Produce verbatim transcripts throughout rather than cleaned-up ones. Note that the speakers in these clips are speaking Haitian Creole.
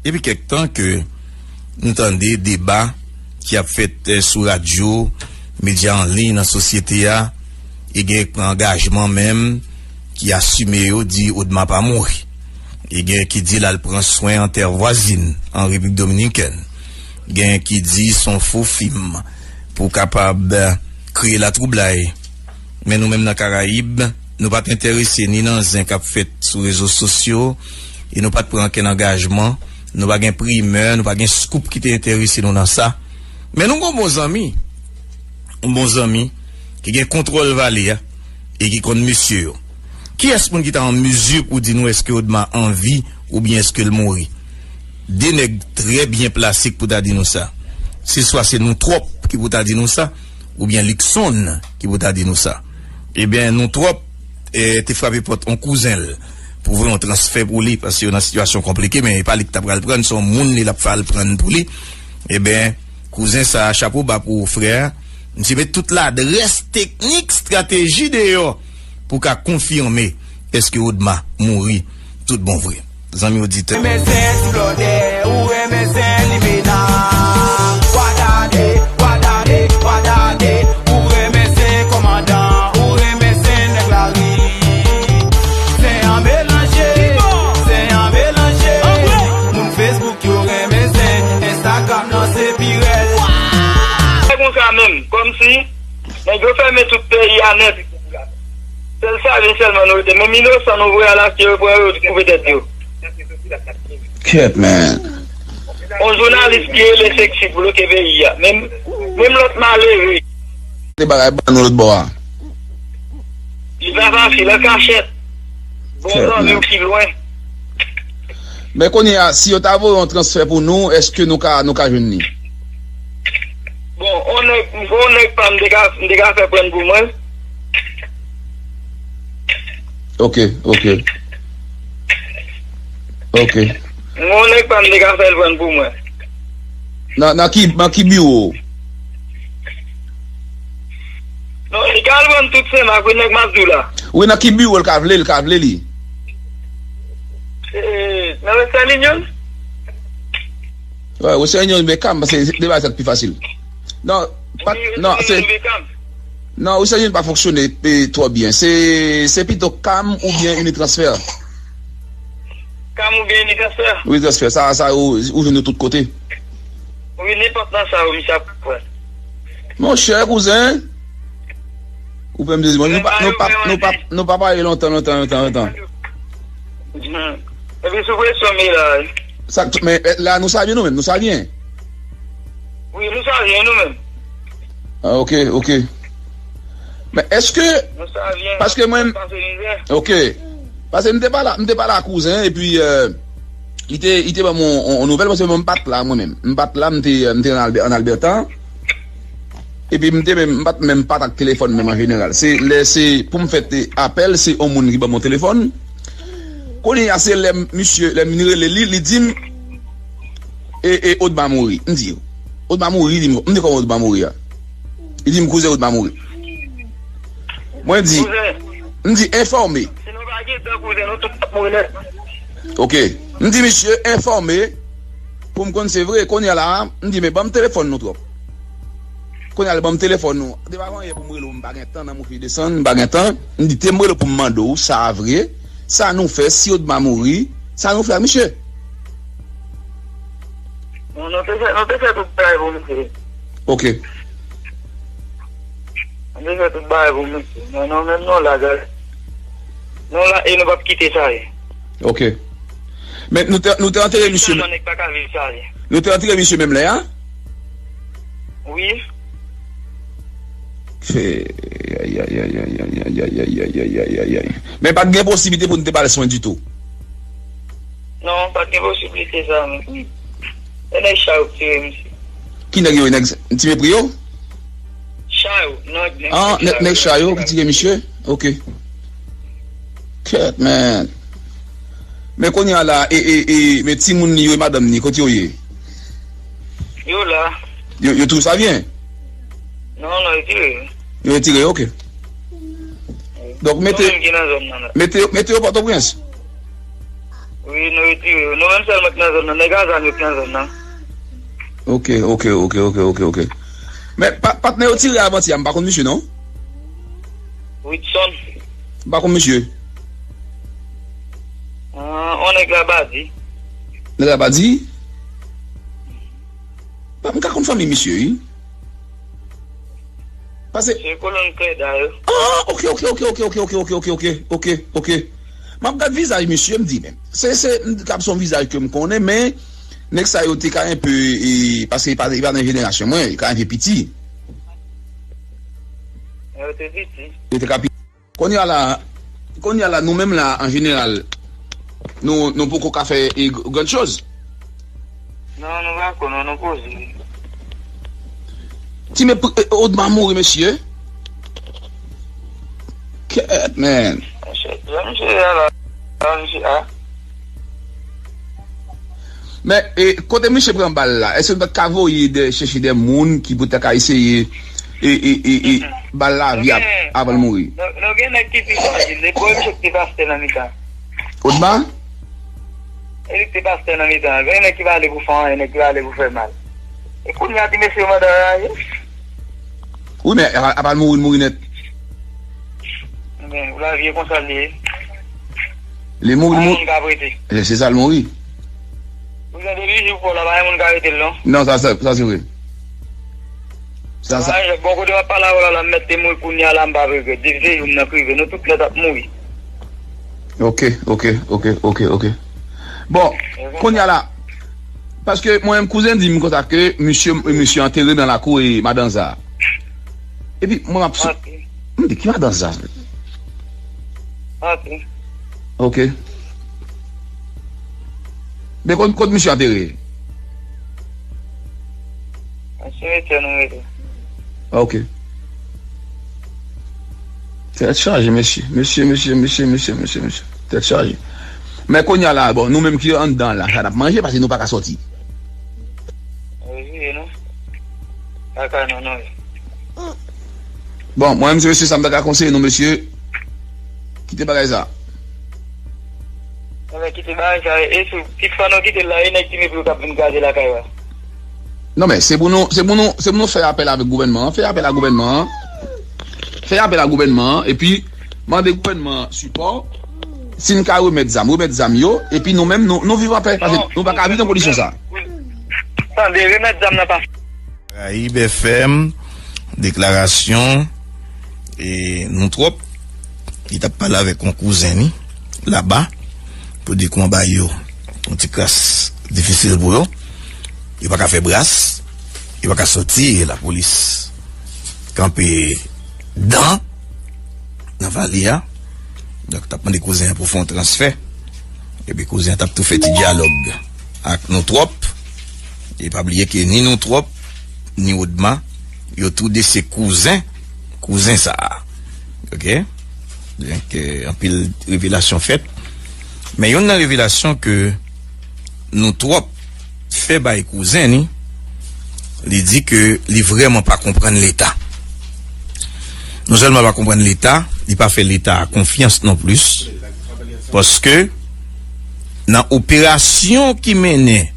Depi kèk tan ke nou tande deba ki ap fèt, eh, sou radyo, medya an liy nan sosyete a, e gen k pran angajman menm ki asime yo di Odma pa mouri. E gen ki di l al pran swen an tè vwazin an Repiblik Dominikèn. Gen ki di s on fo fim pou kapab, eh, kreye latwoublay. Men nou menm nan Karayib, nou pa t enterese ni nan zen k ap fèt sou rezo sosyo, e nou pa t pran okenn angajman, nou pa gen primè, nou pa gen scoop ki te enterese nou nan sa. Men nou gen yon bon zanmi, yon bon zanmi ki gen kontwòl vale a e ki konn mesye yo. Kiyès moun ki ta an mizi pou di nou èske Odma anvi oubyen èske l mouri? De nèg trè byen plase ki pou ta di nou sa. Se swa se nou twòp ki pou ta di nou sa, oubyen Luckson ki pou ta di nou sa. Ebyen, nou twòp, eh, te frape pòt on kouzen l pou voye yon transfè pou li, paske yo nan sitiyasyon konplike, men e pa li ki ta pral pran, se yon moun li l ap fè al pran pou li. Ebyen, kouzen sa a, chapo ba pou ou, frè. Misye met tout ladrès, teknik, estrateji deyò pou ka konfime èske Odma mouri tout bon vre. Zanmi oditè. Renmen zen ti blòdè, ou renmen zen limena. Wadade, wadade, wadade, ou renmen zen kòmandan, ou renmen zen nèg lari. Zen an melanje, zen an melanje. Moun Facebook yo renmen zen, Instagram nan se pi rèd. Se konsa menm, kòmsi nèg yo fèmen tout peyi a nèt. Sèl Savyen sèlman nou rete. Menm inosan nou voye al achte yo pran yo koupe tèt yo. Kèt, man. On jounalis ki rele Sexy bloke peyi a. Menm, menm lòt malere. Te bagay ban nou lòt bò a. Li pa fasil, an kachèt. Bon zanmi w ki lwen. Men kounye a, si yo ta voye yon transfè pou nou, èske nou ka, nou ka jwenn li? Bon, on nèg, on nèg pa m te ka, m te ka fè pran pou mwen. Ok, ok. Ok. On nèg pa m te ka fè l pran pou mwen. Nan, nan ki, nan ki biwo? Non, li ka al pran tout Senmak, wi, nèg m ap di w la. Wi, nan ki biwo l ka vle, l ka vle li? Eh, nan Western Union? Wè, Western Union Beckham, se de bagay sa k pi fasil. Non, pa, non, se, non, Western Union pa fonksyone, eh, twò byen. Se, se pito Cam oubyen Unitransfer. Cam oubyen Unitransfer? Unitransfer, sa, sa, ou, ou jwenn yo tout kote. Wi, nenpòt nan sa yo, misye ap pran. Monchè, kouzen, ou fè m sezi, mwen, nou pa, nou pa, nou pa, nou pa pale lontan, lontan, lontan, lontan. Epi sou presyon m ye la, wi. Sa k tou, men, eh, la, nou Savyen nou menm, nou Savyen. Wi, nou Savyen nou menm. Ah, ok, ok. Men èske, nou Savyen, paske mwen, ok. Paske m te pale, m te pale a kouzen, epi, eh, li te, li te ban m yon, yon, yon nouvèl, paske mwen m pa t la, mwen menm. M pa t la, m te, m te an Albè-, an Alberta. Epi m te menm, m pa t menm pa t ak telefòn menm an jeneral. Se lè se pou m fè te apèl, se yon moun ki ban m yon telefòn. Kounye a se lè m, misye, lè m rele li, li di m, e, e, Odma mouri. M di, Odma mouri, li di m, m di kòman Odma mouri a? Li di m, kouzen, Odma mouri. Mwen di, m di, enfòme. Si nou pa gen tan, kouzen, nou tout ap mouri nèt. Ok. M di, misye, enfòme. Pou m konn se vre, kounye a la, m di, men ban m telefòn nou twòp. Kounye a, l ban m telefòn nou. Depi avan yè pou m rele w, m pa gen tan, nan moufi desann, m pa gen tan. M di, te m rele w pou m mande w, sa vre, sa nou fè, si Odma mouri, sa nou fè ak misye? Non, nou te fè, nou te fè tout bagay pou misye. Ok. Nou te fè tout bagay pou misye. Non, non, menm non, la, gade. Non, la, e nou p ap kite sa ye. Ok. Men nou te, nou te antere misye. Sèlman nèg pa ka viv sa ye. Nou te antere misye menm lè a? Wi. Fè, ay, ay, ay. Men pa t gen posiblite pou nou te ba l swen ditou? Non, pa t gen posiblite sa, non. E nèg Chayou ki tire misye. Ki nèg yo, nèg Ti Mepri yo? Chayou, non, nèg, ah, nèg Chayou ki tire misye? Ok. Kèt, man. Men kounye a la, e, e, e, men timoun li yo, e madanm li, kote yo ye? Yo la. Yo, yo tou Savyen? Non, non, yo retire. Yo retire, ok. Donk, mete, mete, mete yo Pòtoprens. Wi, nou retire yo. Nou menm sèlman k nan zòn nan. Nèg a zam yo k nan zòn nan. Ok, ok, ok, ok, ok, ok. Men pa- patnè yo tire avantyè a, m pa konn misye non. Widson. M pa konn misye. Ah, on nèg Labadi. Nèg Labadi? M ka konn fanmi misye, wi. Pase Se kolonn Kreda yo. Ah, ok, ok, ok. M ap gad vizaj misye, m di, men se, se, m di, kab se yon vizaj ke m konnen, men nèg sa yo te ka enpe, e, paske e pa, e pa nan jenerasyon mwen, e ka enpe piti. Yo te piti. Yo te ka piti. Kounye a la, kounye a la, nou menm la, an jeneral, nou, nou poko ka fè, e, gr- grann choz. Non, nou pa ko, non, nou poze. Ti men, e, Odma mouri, mesye. Kèt, man. Mesye, jan misye ye a la, jan misye a. Men, e, kote misye pran bal la, èske nou pa t ka voye de, chèche de moun ki pou ta ka eseye, e, e, e, e, ba l lavi ap- avan l mouri? Nou, nou gen nèg ki pi frajil. Depi misye ki te pastè nan mitan. Odma? E li ki te pastè nan mitan. Gen nèg ki pa ale pou fè anyen, nèg ki pa ale pou fè mal. E kounye a ti mesye yo mande anraje. Wi, men apa l mouri, l mouri nèt. Men, lavi e konsa l ye. Li mouri, li mouri. Moun ka prete. E, se sa l mouri. Ou jan depi jou pou la, pa gen moun ka rete l non. Non, sa, sa, sa se vre. Sa, sa. Bon, kote m ap pale avè w la, la, m mèt te mouri kounye a la, m pa regrèt. Depi se youn nan k rive, nou tout nèt ap mouri. Ok, ok, ok, ok, ok. Bon, kounye a la, paske mwen menm kouzen di m konsa ke misye, misye antere nan lakou e madanza. Epi mwen ap sou- Ok. M di ki madanza? Ok. Ok. Men kot, kot misye antere? Nan simetyè nou rete. Ok. Tèt chaje, mesye. Mesye, mesye, mesye, mesye, mesye, mesye. Tèt chaje. Men kounye a la, bon, nou menm ki anndan la, sa n ap manje, paske nou pa ka sòti. Reziye nou. Pa ka non, non. Bon, mwen menm, se mesye sa m ta ka konseye nou, mesye. Kite bagay sa. Enben, kite bagay sa, e sou kit fwa nou kite l la, e nèg ki mepri yo k ap vin kraze lakay la. Non, men, se pou nou, se pou nou, se pou nou fè apèl avèk gouvènman an, fè apèl a gouvènman an, fè apèl a gouvènman an, epi mande gouvènman an sipò, si n ka remèt zam, remèt zam yo, epi nou menm, nou, nou viv anpè, paske nou pa ka viv nan kondisyon sa. Tande, remèt zam nan pa Karayib F M, deklarasyon, e, Nou Twòp, li t ap pale avèk yon kouzen li, laba, pou di kòman bagay yo yon ti kras difisil pou yo. Yo pa ka fè bras, yo pa ka sòti, lapolis kanpe dan nan vale a. Donk, t ap mande kouzen an pou fè yon transfè. Epi kouzen an t ap tou fè ti dyalòg ak Nou Twòp. E pa bliye ke ni Nou Twòp, ni Odma, yo tou de se kouzen, kouzen sa a. Ok? Donk, eh, anpil revelasyon fèt. Men youn nan revelasyon ke Nou Twòp fè bay kouzen ni, li di ke li vrèman pa konprann Leta. Non sèlman pa konprann Leta, li pa fè Leta a konfyans non plis. Paske nan operasyon ki mennen,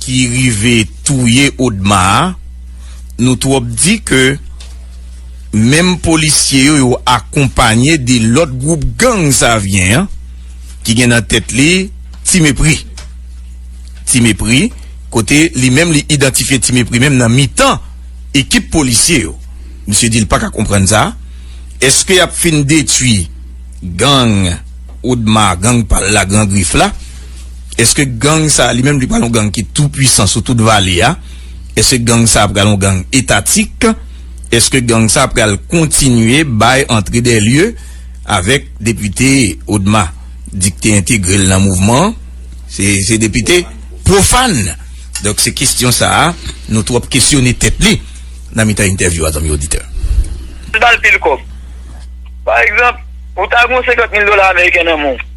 ki rive touye Odma a, Nou Twòp di ke menm polisye yo, yo akonpanye de lòt gwoup gang Savyen an, ki gen nan tèt li Ti Mepri. Ti Mepri, kote li menm li idantifye Ti Mepri menm nan mitan ekip polisye yo. Misye di l pa ka konprann sa. Èske y ap fin detwi gang Odma, gang pa l la, Gran Grif la? Èske gang sa a li menm li pral yon gang ki tou pwisan sou tout vale a? Èske gang sa a pral yon gang etatik? Èske gang sa a pral kontinye bay antre dè lye avèk depite Odma di k te entegre l nan mouvman an? Se, se depite pwofàn. Donk, se kesyon sa a, Nou Twòp kesyone tèt li nan mitan entèvyou a, zanmi oditè. L ba l pil kòb. Pa egzanp, ou ta gen yon senkant mil dola ameriken nan men w.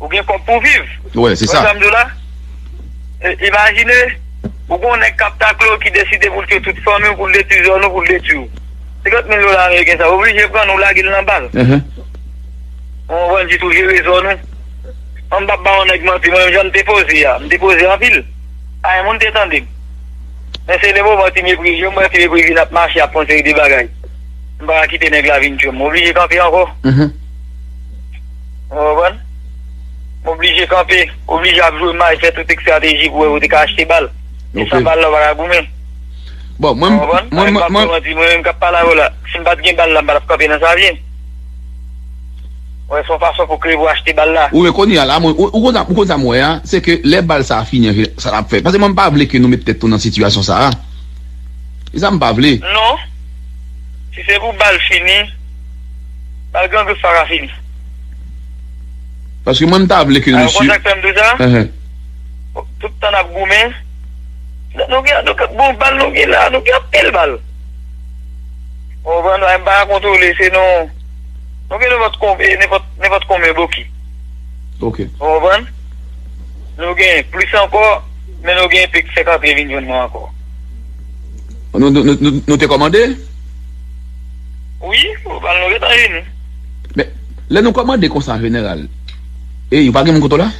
Ou gen kòb pou w viv. Wè, se sa. Ou wè sa m di w la? E, imajine, ou gen yon nèg k ap takle w ki deside pou l tiye tout fanmi w, pou l detwi zòn ou, pou l detwi w. Senkant mil dola ameriken sa, ou oblije pran l, ou lage l nan bal. Mhm. Ou konprann, jis ou jere zòn ou. Mwen m p ap ba yon nèg manti, mwen menm jan m te poze a, m te poze anpil. Pa gen moun te tande m. Men se le moman Ti Mepri, yo m wè Ti Mepri vin ap mache ap fè yon seri de bagay. M pa ka kite nèg la vin tchwe m. M oblije kanpe ankò. Mhm. Ou konprann? M oblije kanpe, oblije ap jwe may, fè tout estrateji pou wè ou te ka achte bal. E san Ok. bal la, ou pa ka goumen. Bon, mwen, Ou konprann? mwen, Mwen mwen, pa mwen, pran manti, mwen menm k ap pale avè w la, si m pa t gen bal la, m pa t ap kanpe nan Savyen. Wè, se yon fason pou kreye pou achte bal la. Ou wè kounye a la, mwen, ou, ou konn sa, ou konn sa mwen wè a, se ke lè bal sa a fini, sa l ap fè. Paske mwen m pa vle ke nou met tèt nou nan sitiyasyon sa a. E sa m pa vle. Non. Si se pou bal fini, bal Gran Gous pa ka fini. Paske mwen m ta vle ke Alò, misye konn sa k fè m di w sa? Enhen. Tout tan n ap goumen, nou gen, nou gen bon bal, nou gen la, nou gen anpil bal. Ou konprann? M pa ka kontwole, se nou, nou gen nenpòt kon-, e nenpòt, nenpòt konbyen boki. Ok. Ou konprann? Nou gen plis ankò, men nou gen pik fèk antre vin jwenn nou ankò. Nou, nou, nou, nou, nou te kòmande? Wi, bal nou gentan vini. Men, lè nou kòmande konsa, jeneral, e yo pa gen moun kote w la?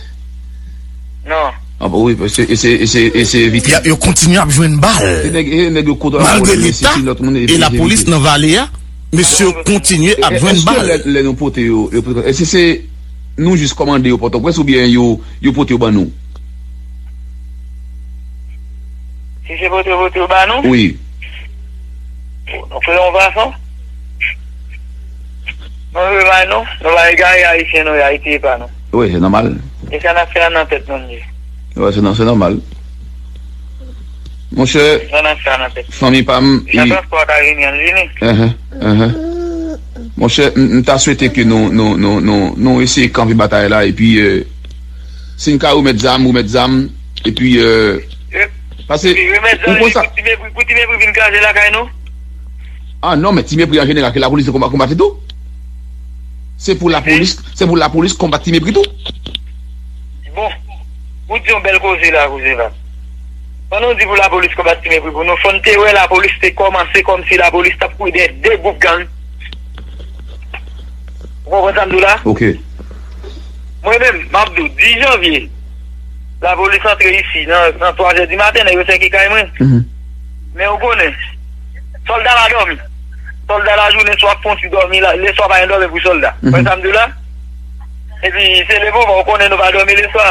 Non. Ah, bon, wi, se, e se, e se, e se vit. Y a, yo kontinye ap jwenn bal. Se nèg, e nèg yo kote w la, Malgre men si Leta se lòt moun, e e se lapolis vit. Nan vale a, mesye yo kontinye ap E, jwenn èske bal. Lè, lè nou pote yo, yo pote, èske se nou jis kòmande yo Pòtoprens oubyen yo, yo pote yo ban nou? Si se pote, pote yo ba nou? Wi. Nou fè yon fason. Nou fè bay nou. Nou pa egare Ayisyen, nou, Ayiti e pa nou. Wi, se nòmal. E sa n ap fè a nan tèt nou li ye. Wi, se nò-, se nòmal. Monchè, Sa n ap fè a nan tèt nou. Fanmi pa m, Jan e transpò a ta vini, ann vini. Enhen, enhen. Monchè, m, m ta swete ke nou, nou, nou, nou, nou eseye kanpe batay la, epi, euh, si n ka remèt zam, remèt zam, epi, euh, Paske, Epi remèt ou zam konn li sa pou Ti Mepri, pou Ti Mepri vin kraze lakay nou? Ah non, men Ti Mepri an jeneral, ke lapolis konba-, konbat li tou. Se pou lapolis, se pou lapolis konbat Ti Mepri tou. Bon, ou di yon bèl koze la, koze la. Pandan w di pou lapolis konbat Ti Mepri pou nou, fò n te wè lapolis te kòmanse kòmsi lapolis t ap kouri dèyè de gwoup gang. Ou konprann sa m di w la? Ok. Mwen menm, m ap di w, dis janvye, lapolis antre isi nan, nan twa zè di maten, nèg yo sèke kay mwen. Mhm. Men ou konnen, sòlda pa dòmi. Sòlda lajounen swa ap fon ti dòmi, la, leswa pa gen dòmi pou sòlda. Mhm. Ou konprann sa m di w la? Epi, se le moman, ou konnen nou pa dòmi leswa.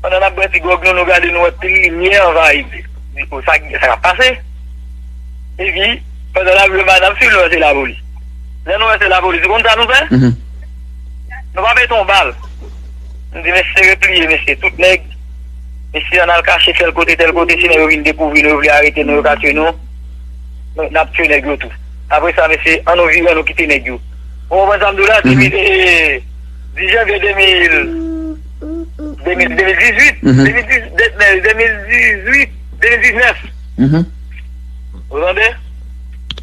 Pandan n ap bwè ti gwòg nou, nou gade, nou wè pil limyè anvayi. Di, o, sa, sa k ap pase? Epi, pandan n ap jwe, n ap swiv, nou wè se lapolis. Lè nou wè se lapolis, ou konn sa nou fè? Mhm. Nou pa pete yon bal. Nou di, mesye, repliye, mesye, tout nèg. Mesye, ann al kache tèl kote, tèl kote, si nèg yo vin dekouvri nou, yo vle arete nou, yo ka tchwe nou. Nou, n ap tchwe nèg yo tou. Apre sa, mesye, ann nou vire, ann nou kite nèg yo. Ou konprann sa m di w la? Mhm. Depi, e, dis janvye de mil, de mil, de mil dizuit, Mhm. de mil dizuit, de, de, de mil dizuit, de mil diznèf. Mhm. Ou tande?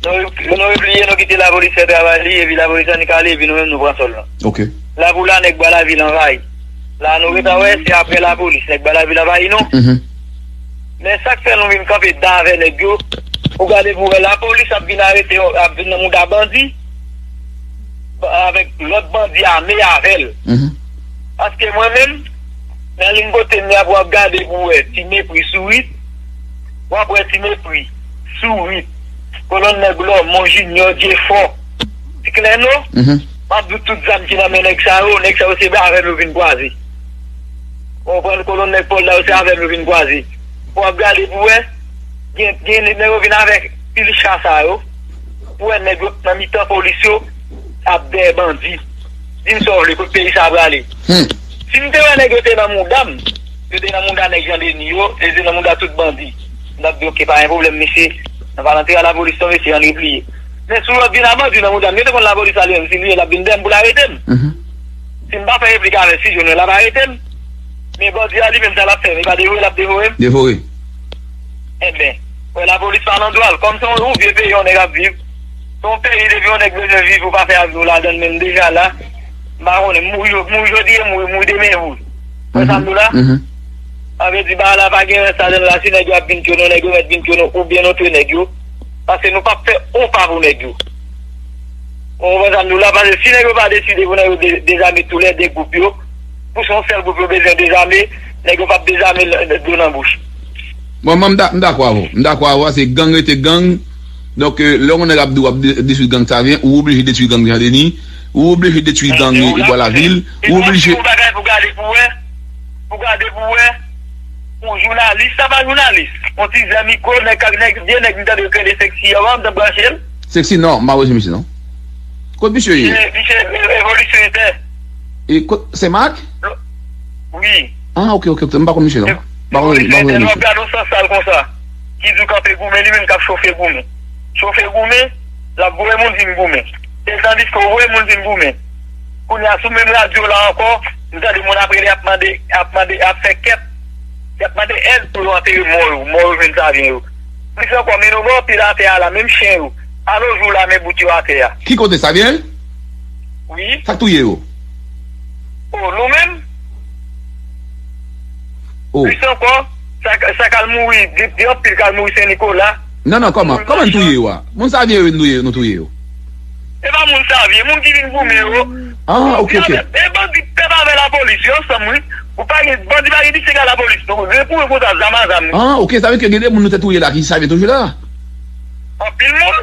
Nou, nou repliye, nou kite lapolis fè travay li, epi lapolis annik ale, epi nou menm nou pran sòl nou. Ok. La pou la, nèg Bwa Lavil anvayi. La nou gentan wè, se apre lapolis, nèg Bwa Lavil anvayi nou. Mhm. Men sa k fè nou vin kanpe dan avè nèg yo, ou gade pou wè lapolis ap vin arete, ap vin nan mouda bandi, ba-, avèk lòt bandi ame avè l. Mhm. Paske mwen menm, nan liy kote m ye a, pou w ap gade pou w wè Ti Mepri sou rit, w ap wè Ti Mepri sou rit, kolonn nèg Lòmon, Jinyò, Jefò, Ti Klèno, Mhm. m ap di w tout zam ki nan men nèg sa yo, nèg sa yo se avè m yo vin kwaze. Ou konprann, kolonn nèg Pòl la yo se avè m yo vin kwaze. Pou w ap gade pou w wè, gen, gen nèg yo vin avèk pil cha sa yo, pou w wè nèg yo nan mitan polis yo ap dèyè bandi. Di m sa w vle, kot peyi sa a prale? Hmm. Si m te wè nèg yo te nan mouda m, yo te nan mouda nèg Jan Deni yo, yo te nan mouda tout bandi, m t ap di, oke, pa gen pwoblèm, mesye, n ap al antre a lapolis non, mesye, ann repliye. Men si w ap vin a bandi nan mouda m, yo te konn lapolis a li menm, si li ye, l ap vin dèyè m pou l arete m. Mhm. Si m pa fè replik avè l, si l jwenn mwen, l ap arete m. Men bandi a li menm, sa l ap fè m, e pa devore l ap devore m? Devore. Enben, wè lapolis pa nan dwa l. Kòm se yon, yon vye peyi yon nèg ap viv, se yon peyi depi yon nèg bezwen viv, ou pa fè avi w ladan l menm deja la. M pa konnen, mouri, mouri jodi e mouri, mouri demen e mouri. Wè sa m di w la? Mhm. Sa vle di, bagay la pa gen rès ladan l la, si nèg yo ap vin tchwe nou, nèg yo mèt vin tchwe nou, oubyen nou tchwe nèg yo. Paske nou p ap fè on pa pou nèg yo. Ou konprann sa m di w la? Paske si nèg yo pa deside pou nèg yo de-, dezame toulède gwoup yo, Pou se yon sèl gwoup yo bezwen dezame, nèg yo p ap dezame l- dlo nan bouch. Bon, mwen, m da- m dakò avè w. M dakò avè w, se gang rete gang. Donk, euh, lè yon nèg ap di w ap de- detwi gang Savyen, ou oblije detwi gang Jan Deni, ou oblije detwi gang Ebwa Lavil, ou oblije. Yon bagay pou gade pou wè, pou gade pou wè, yon jounalis, sa pa jounalis, yon ti zen mikwo, nèg, nèg, vye nèg m tande yo kreye Sexy an, m t ap branche l. Sexy, non, m pa wè misye, non. Kot misye ye? Misye, misye, Evolisyon Entè. E kot, Senmak? Wi. Ah, ok, ok, ok. M pa konn misye, non. M pa konn, m pa konn misye. Lè w ap gade yon sansal konsa, ki di w kanpe goumen, li menm k ap chofe goumen. Chofe goumen, l ap voye moun vin goumen. E tandiske w voye moun vin goumen. Kounye a, sou menm radyo la ankò, m tande moun ap rele, ap mande, ap mande, ap fè kèt, y ap mande èd pou yo antere mò yo, mò yo jwenn Savyen yo. Plis ankò, men nou gen anpil atè a la, menm chen yo. Alo jou la, men bout yo atè a. Ki kote, Savyen? Wi. Sa k touye yo? O, nou menm? O. Plis ankò, sa, sa k al mouri, gen, gen anpil k al mouri Sen Nikola. Non, non, kòman? Kòman n touye yo a? Moun Savyen yo, nou touye yo, nou touye yo. E pa moun Savyen, moun ki vin goumen yo. Ah, ok, ok. E bandi pèp avè lapolis, yo ansanm, wi. Ou pa gen, bandi pa gen distinksyon ak lapolis, non. Gen pou yo konsa, zam a zam, wi. Ah, ok, sa vle di ke gen de moun nou te touye la ki Savyen toujou la? Anpil moun.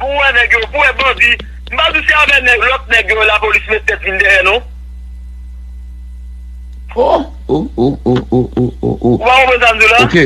Pou wè nèg yo, pou wè bandi. M pa di se avè nèg, lòt nèg yo lapolis met tèt vin dèyè, non. Oh, oh, oh, oh, oh, oh, oh, oh. Ou pa konprann sa m di w la? Ok.